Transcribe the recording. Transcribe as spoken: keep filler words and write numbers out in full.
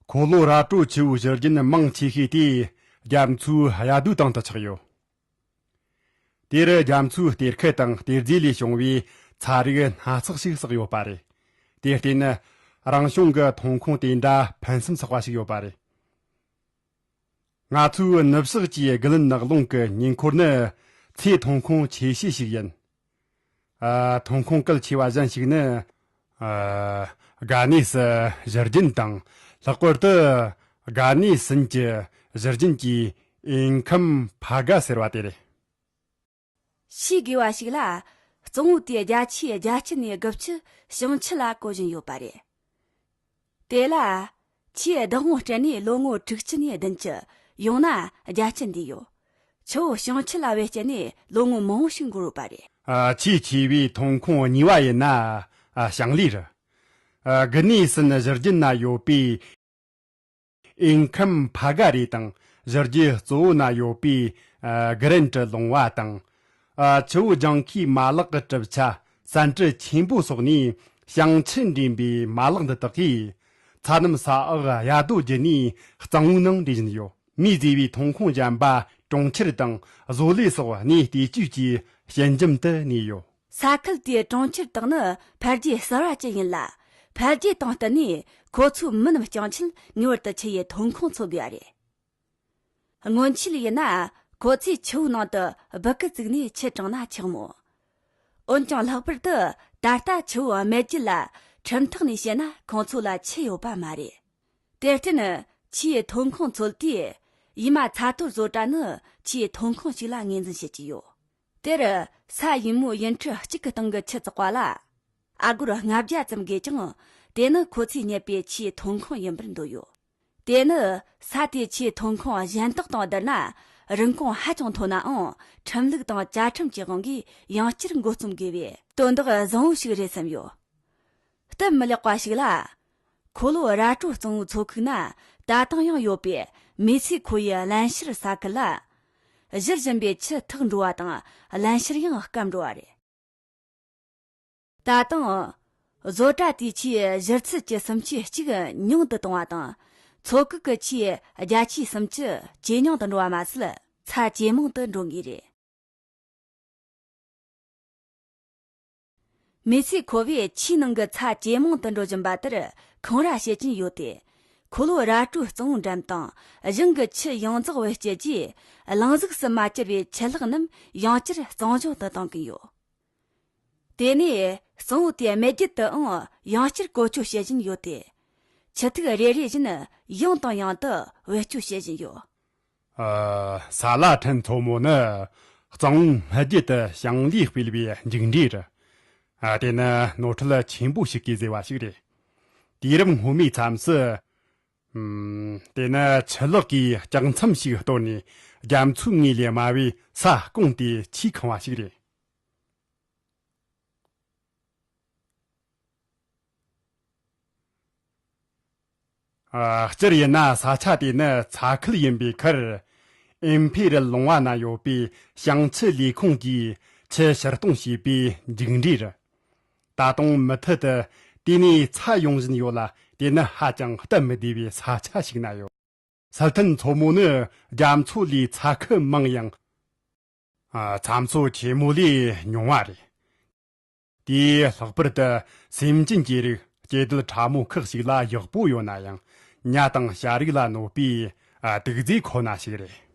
འཁོར་ལོ་ར་སྤྲོད་ཆུ་བོའི་ཞུ་རྒྱུན་མང་ཆེ་ཤོས་དེ་རྒྱ་མཚོའི་གཡའ་རྡོའི་སྟེང་དུ་ཆགས་ཡོད། དེར་རྒྱ་མཚོའི་གཏེར་ཁུལ་དང་གཏེར་རྫས་ལས་བྱུང་བའི་ཚ་རིགས་སྣ་ཚོགས་ཤིག་བསགས་ཡོད་པ་རེད། དེར་བརྟེན་རང་བྱུང་གི་ཐོན་ཁུངས་དེ་འདྲ་ཕུན་སུམ་ཚོགས་པ་ཞིག་ཡོད་པ་རེད། ང་ཚོའི་ནུབ་ཕྱོགས་ཀྱི་དགུ་ལན་ནགས་ཀླུང་གི་ཉེ་འཁོར་ནི་ཚེ་ཐོན་ཁུངས་ཆེ་ཤོས་ཤིག་ཡིན། ཨ། ཐོན་ཁུངས་གལ་ཆེ་བ་གཞན་ཞིག་ནི། ཨ། ག་ནས་སུ་ཞུ་རྒྱུན་དང་། ལྷག་པར་དུ་ག་ནས་སུན་གྱི་ཞུ་རྒྱུན་གྱི་ཨིན་ཁམ་ཕ་ག་ཟེར་བ་དེ་རེད། ཤེས་དགོས་པ་ཞིག་ལ། གཙང་བོ་དེ་རྒྱ་ཆེའི་བརྒྱད་ཅུ་ནས་དགུ་བཅུ་བྱང་ཆུབ་ལ་གོ་བཞིན་ཡོད་པ་རེད། དེ་ལ། ཆུའི་བདག་དབང་སྤྲད་ནས་ལོ་ངོ་དྲུག་ཅུ་ནས་བདུན་ཅུ། ཡང་ན་བརྒྱད་ཅུ་འདས་ཡོད། ཆུ་བོ་བྱང་ཆུབ་ལ་བེད་སྤྱད་ནས་ལོ་ངོ་མང་པོ་ཞིག་འགོར་ཡོད་པ་རེད། ཨ། ཆེས་ཆེ་བའི་ཐོན་ཁུངས་གཉིས་པ་ཡིན་ན། ཨ། ཞིང་ལས་རེད། ཨ། ག་ནས་སུན་ཞུ་རྒྱུན་ན་ཡོད་པའི་ཨིན་ཁམ་ཕ་ག་རི་དང་། ཞུ་རྒྱུན་གཙོ་བོ་ན་ཡོད་པའི། ཨ། གྷི་རན་ཊི་ལུང་བ་དང་། ཨ། ཆུ་བོ་ལྗང་ཁུའི་མ་ལག་གི་གྲུབ་ཆ་སན་ཀྲི་ཆེན་པོ་སོགས་ནས་བྱང་ཆུབ་འདྲེན་པའི་མ་ལག་འདི་དག་གིས། ཚ་ནམ་ས་འོག་གཡའ་རྡོ་བརྒྱུད་ནས་གཙང་བོའི་ནང་འདྲེས་བཞིན་ཡོད། མིས་བཟོས་པའི་ཐོན་ཁུངས་གཞན་པ་གྲོང་ཁྱེར་དང་བཟོ་ལས་སོགས་གནས་བལྟས་བཅོས་ཀྱི་ཞལ་འཇམ་དུ་གནས་ཡོད། ས་ཁུལ་དེའི་གྲོང་ཁྱེར་དག་ནི་འཕེལ་རྒྱས་གསར་བ་ཅན་ཡིན་ལ། འཕེལ་རྒྱས་དང་བསྟུན་ནས་ཁོ་ཚོའི་མི་རྣམས་བསྐྱངས་ཆེད་ངེས་པར་དུ་ཆུ་ཡི་ཐོན་ཁུངས་འཚོལ་དགོས་པ་རེད། སྔོན་ཆད་ཡིན་ན་ཁོ་ཚོས་ཆུ་བོའི་ནང་དུ་སྦུ་གུ་བཙུགས་ནས་ཆུ་དྲངས་ན་ཆོག་མོད། འོན་ཀྱང་ལྷག་པར་དུ་ད་ལྟ་ཆུ་བོ་སྨད་རྒྱུད་ལ་ཁྲིམས་ཐོག་ནས་བཤད་ན་ཁོང་ཚོ་ལ་ཆུ་ཡོད་པ་མ་རེད། དེར་བརྟེན་ཆུ་ཡི་ཐོན་ཁུངས་འཚོལ་དུས་ཡུལ་མ་ཚ་ཐོར་བཟོ་གྲྭ་ནི་ཆུ་ཡི་ཐོན་ཁུངས་ཤིག་ལ་ངོས་འཛིན་བྱེད་ཀྱི་ཡོད། དེར་ས་ཡིན་མོ་ཡུན་ཁྲི་གཅིག་གི་སྟེང་གི་ཆུ་བཙགས་པ་ལ་ཨ་སྒོར་ལྔ་བརྒྱ་ཙམ་དགོས་ཀྱང་དེ་ནི་ཁོ་ཚོས་རྙེད་པའི་ཆུའི་ཐོན་ཁུངས་ཡིན་པར་འདོད་ཡོད། དེ་ནི་ས་དེའི་ཆུའི་ཐོན་ཁུངས་གཞན་དག་དང་བསྡུར་ན་རིན་གོང་ཧ་ཅང་མཐོ་ནའང་ཁྲིམས་ལུགས་དང་བཅའ་ཁྲིམས་ཀྱི་དབང་གིས་ཡང་བསྐྱར་འགོ་རྩོམ་དགོས་པའི་དོན་དག་བཟང་བོ་ཞིག་རེད་བསམ་ཡོད། སྟབས་མི་ལེགས་པ་ཞིག་ལ། འཁོར་ལོ་ར་སྤྲོད་གཙང་བོའི་མཚོ་ཁུག་ན་ད་དུང་ཡང་ཡོད་པའི་མེ་སི་ཁོ་ཡི་བརླན་གཤེར་ས་ཁུལ་ལ། བཞུར་བཞིན་པའི་ཆུ་ཐག་འགྲོ་བ་དང་བརླན་གཤེར་ཡང་སྐམ་འགྲོ་བ་རེད། ད་དུང་། བཟོ་གྲྭ་དེའི་ཆུའི་བཞུར་ཚད་ཀྱི་སུམ་ཆའི་གཅིག་ཉུང་དུ་གཏོང་བ་དང་། མཚོ་ཁུག་གི་ཆུའི་བརྒྱ་ཆའི་སུམ་ཅུ་ཇེ་ཉུང་དུ་འགྲོ་བ་མ་ཟད་ཚད་ཇེ་མང་དུ་འགྲོ་ངེས་རེད། མེ་སི་ཁོ་བས་ཆུའི་ནང་གི་ཚད་ཇེ་མང་དུ་འགྲོ་བཞིན་པ་དེར་འཁང་ར་བྱེད་ཀྱིན་ཡོད་དེ། འཁོར་ལོ་ར་སྤྲོད་གཙང་བོའི་འགྲམ་དང་གཞུང་གི་ཆུ་ཡོངས་རྫོགས་བེད་སྤྱད་རྗེས་གླིང་གཟུགས་སུ་མ་གྱུར་བའི་ཆུ་ལྷག་རྣམས་ཡང་བསྐྱར་གཙང་བཟོ་དུ་གཏོང་གིན་ཡོད། དེ་ནས་གཙང་བོ་དེ་སྨད་རྒྱུད་དུའང་ཡང་བསྐྱར་བཀོལ་སྤྱོད་བྱེད་བཞིན་ཡོད་དེ། ཆུ་ཐིགས་རེ་རེ་བཞིན་ཡང་དང་ཡང་དུ་བེད་སྤྱོད་བྱེད་བཞིན་ཡོད། ཨ། ས་ལ་ཕྲན་མཚོ་མོ་ནི་གཙང་བོའི་སྨད་རྒྱུད་དུ་ཞིང་ལས་སྤེལ་བའི་མཇུག་འབྲས་རེད། ཨ། དེ་ནི་ནོར་འཁྲུལ་ཆེན་པོ་ཞིག་གིས་བཟོས་པ་ཞིག་རེད། དུས་རབས་སྔོན་མའི་མཚམས་སུ། ཨམ། དེ་ནི་ཆུ་ལོག་གིས་ལྕགས་མཚམས་ཤིག་གཏོར་ནས་རྒྱ་མཚོའི་ངོས་ལས་དམའ་བའི་ས་སྐོངས་ཏེ་ཆུ་ཁེངས་པ་ཞིག་རེད། ཨ། སྤྱིར་ཡིན་ན་ས་ཆ་དེ་ནི་ཚ་ཁུལ་ཡིན་པའི་ཁར། ཨིམ་ཕེ་རལ་ལུང་བ་ན་ཡོད་པའི་ཞིང་ཆུ་ལས་ཁུངས་ཀྱིས་ཆུ་ཕྱིར་གཏོང་བྱས་པའི་མཇུག་འབྲས་རེད། ད་དུང་མུ་མཐུད་དུ་དེ་ནས་ཚ་ཡོང་བཞིན་ཡོད་ལ། དེ་ནི་ཧ་ཅང་སྟབས་མི་བདེ་བའི་ས་ཆ་ཞིག་ན་ཡོད། སི་ཐན་མཚོ་མོ་ནི་རྒྱ་མཚོ་ལས་ཚ་ཁུལ་མང་ཡང་། ཨ། ཚྭ་མཚོ་ཆེན་མོ་ལས་ཉུང་བ་རེད། དེས་ལྷག་པར་དུ་སེམས་ཅན་གྱི་རིགས་སྐྱེ་འདོད་ཕྲ་མོ་ཁག་ཅིག་ལ་ཡག་པོ་ཡོད་ན་ཡང་། ཉ་དང་བྱ་རིགས་ལ་གནོད་པའི། ཨ། དུག་རྫས་ཁོ་ན་ཞིག་རེད།